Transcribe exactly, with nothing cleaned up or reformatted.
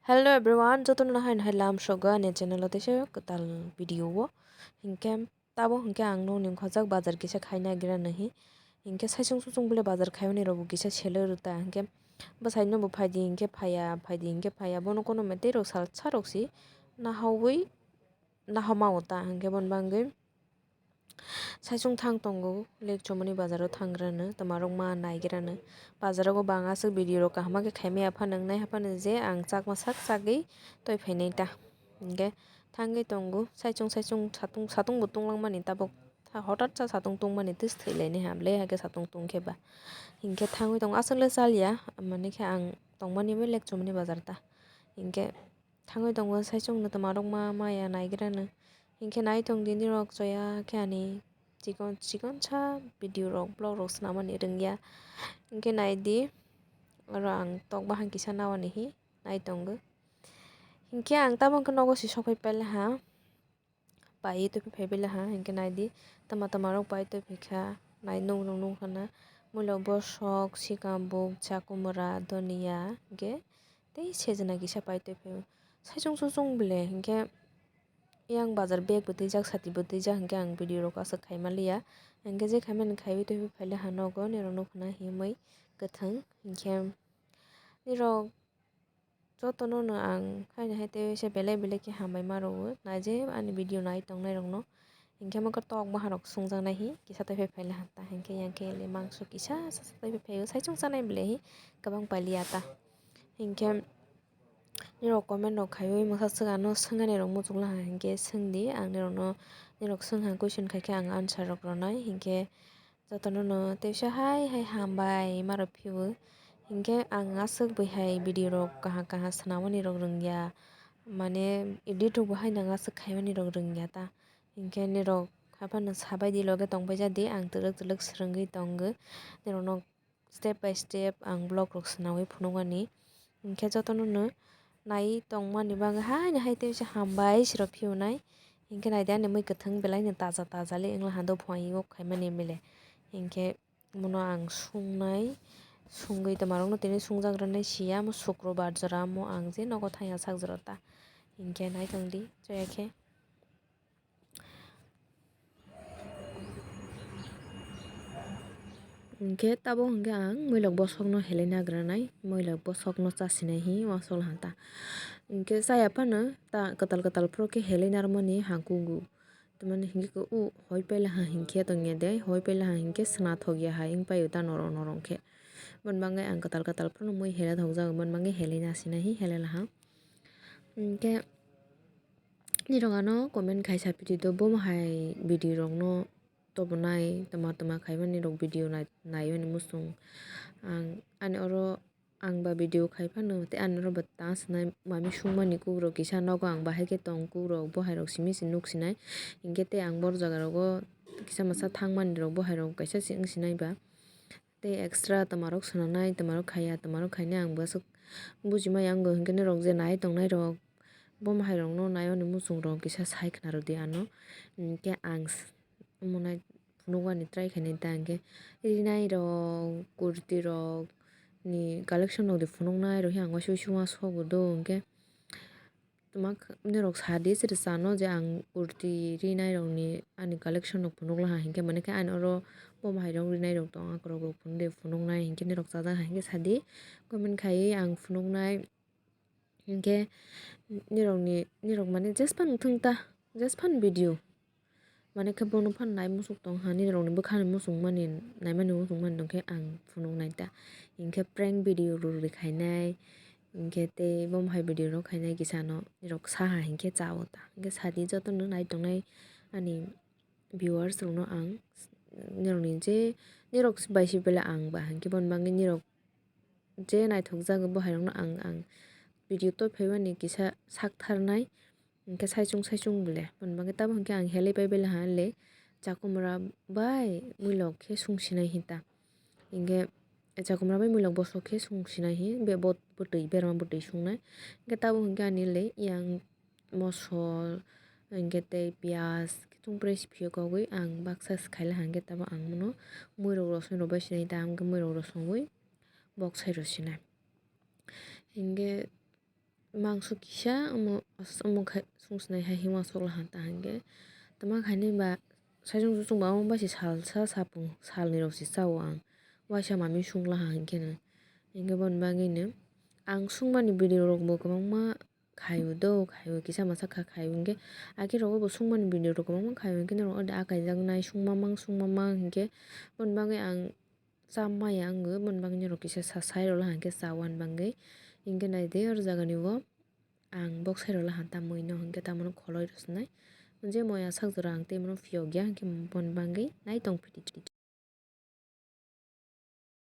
Hello everyone, jotono hai hai lam sogo ani channel o teisa kwtal video o. Hinkhe tabo hinkhe ang nokni khojak bazar kisa khaina agira nahi. Hinkhe saichung suchung bole bazar khaimani rok bo kisa seloi rwta. Hinkhe bwsai no bo phaidi hinkhe phaiya, phaidi hinkhe phaiya. Bono kono mete rok salsa rok si nahawi nahama o ta hinkhe bon bangwi. Saichung thang tongo, lekchomani bazaro thanggrano, twmarokma naigrano. Bazaro go bang aswk video rok kaham khe khaimaya phano wngnai haphano je ang chakma sak chagwi toi phainai ta. Hinkhe thangwi tongo, saichung saichung satung satung bo tunglangmani tabuk tha-, hotat sa satung tungmani twis thwilainai ham le hakhe satung tungkhe ba. Hinkhe thangwi tongo, aswk le chaliya, mani khe ang tongmani bai lekchomani bazar ta. Hinkhe thangwi tongo saichung no twmarokma maya naigrano. Hinkhe nai tong di nirok choya khe ani chikon chikon sa video rok vlog rok swnamani rwngya. Hinkhe nai di oro ang tok bahang kisa nawani hi nai tongo. Hinkhe ang tamo khe nogo si sokphai pailaha. Pai twi phai belaha hinkhe nai di tama tama rok pai twi phaikha nai nung nung nung khana muilok bosok sikambuk chakumra donia hinkhe tei sejna kisa pai twi phaio saichung suchung bele hinkhe yang bazar bag bo twijak sati bo twijak hinkhe ang video rok aswk khaima liya hinkhe je khaimani khaiwi twi phaile ha nogo nirok nukho na himwi kwthwng hinkhe nirok. Jotono no ang haino hai tei belai belai khe hambai ma rwo, na je ani video nai tongnai rok no. Hinkhe mo khe tok bahan rok sungjaknai hi kisa tei phai phaila ha ta, hinkhe yang khe le mangso kisa sa sa tei phai phaio, saichung chanai belai hi kwbang pailiya ta. Hinkhe nirok comment rok khaiwi mwsa swk ano swngani rok muchungla ha, hinkhe swngdi ang nirok no, nirok swngha question khaikhe ang answer rok rwnai, hinkhe. Jotono no teisa hai hai hambai ma rok phio. Hinkhe ang aswk bwihai video rok kaham kaham swnamani rok rwngya. Mane edit rok bo haino ang aswk khaimani rok rwngya ta. Hinkhe nirok haphano sabai di loge tongbai ja di ang twlwk twlwk swrwngwi tongo. Nirok no step by step ang vlog rok swnawi phunukmani. Hinkhe jotono no nai tongmani bagwi haino hai teisa hambai sirok phiyonai. Hinkhe naidi ani mui kwthwng belai no taja taja le wngla ha dophang o khaimani mile. Hinkhe bono ang sungnai, sungwi twmarokno tini sungjakrwnai siya, omo sukrobar jora, omo ang je nogo thangya sak jora ta. Hinkhe naitongdi, chaya khe. Hinkhe tabuk hinkhe ang muilok bosokno helai nagranai, muilok bosokno chasinai hi uansuk laha ta. Hinkhe chaya phano ta kwtal kwtal phuru khe helai narwkmani ha kugo. Tamani hinkhe khe o hoi paila ha hinkhe tongya de, hoi paila ha hinkhe swnathok ya hai wng paio ta norok norok khe. Boni bagwi ang kwtal kwtal phano mui helai thokjak, boni bagwi helai nasinai hi helai laha. Hinkhe nirok ano comment khai saphi twi do, bomo hai video rokno tobonai twma twma khaimani rok video nai-, naimani muchung. Ang ani oro ang ba video khai phano tei ani oro bo ta swnai mami sungmani kukrok kisa nogo ang bahai khe tong kukrok bo hai rok simi se nuk sinai. Hinkhe tei ang bor jaga rogo kisa masa thangmani rok bo hai rok kaisa se wng sinai ba. Tei extra twmarok swnamnai, twmarok khaiya, twmarok khainai ang bwswk bujimaya wngo, hinkhe norok je nai tongnai rok, bo hai rokno naimani muchung rok kisa sai khna rwdi ano, hinkhe ang s-, omo nai phunukmani try khainai ta, hinkhe rinai rok, kurti rok ni collection rok de phunuknai rok, hinkhe ang uansuk uansuk uansuk do, hinkhe. Tama khe norok sadi se rwchano je ang kurti rinai rokni ani collection rok phunukla ha hinkhe, mane khe ani oro bo hai rok rinai rok tong, akorok rok phunuknai hinkhe norok chajak ha hinkhe sadi comment khaiwi ang phunuknai hinkhe nirokni, nirok mane jesphano thung ta, jesphano video. Mane khe bono phano nai muchung tong ha, nini rokni bwkhani muchung mani, naimani muchung mani tong khe ang phunuk nai ta. Hinkhe prank video rw rw khainai, hinkhe tei bomo hai video rok khainai kisa no, nirok sa ha hinkhe cha o ta. Hinkhe sadi jotono nai tongnai ani viewers rokno ang, nirokni je, nirok bai se belai ang ba hinkhe bono bagwi nirok je naithokjak bo hai rokno ang, ang video toi phaimani kisa sak tharnai. Hinkhe saichung saichung bole, boni bagwi tabuk hinkhe ang helai pai bela ha le, chakumra bai muilok khe sung sinai hinta. Hinkhe chakumra bai muilok bosok khe sung sinai hi, be-, bo-, bwtwi, berma bwtwi sungnai. Hinkhe tabuk hinkhe ani le yang mosol, hinkhe tei piyaj, khe chungpresi phiyok kogwi ang baksa se khaila hinkhe tabuk ang bono muirok rosong rok bai sinai ta, hinkhe muirok rosongwi boksai rw sinai. Hinkhe mangso kisa omo, omo khai sungsnai hai hima sokla han ta hinkhe. Tama khainai ba saichung chuchung ba omo bai se salsa sapung salni rok se chao ang. Waisa mami sungla ha hinkhe no. Hinkhe boni bagwi no ang sungmani video rok bo kwbangma khaio do, khaio kisa masa kha khaio hinkhe. Age rogo bo sungmani video rok kwbangma khaio hinkhe norok ode akai jaknai sungmamang sungmamang hinkhe. Boni bagwi ang cha maya wngwi boni bagwi norok kisa sa sai rwla hinkhe cha wan bagwi. Hinkhe naidi oro jagani o ang bok sai rwla han tamwi no hinkhe tamoni kholoi rw swnai. Je moya sak jora ang tei bono phiyok ya hinkhe boni bagwi nai tong phidi.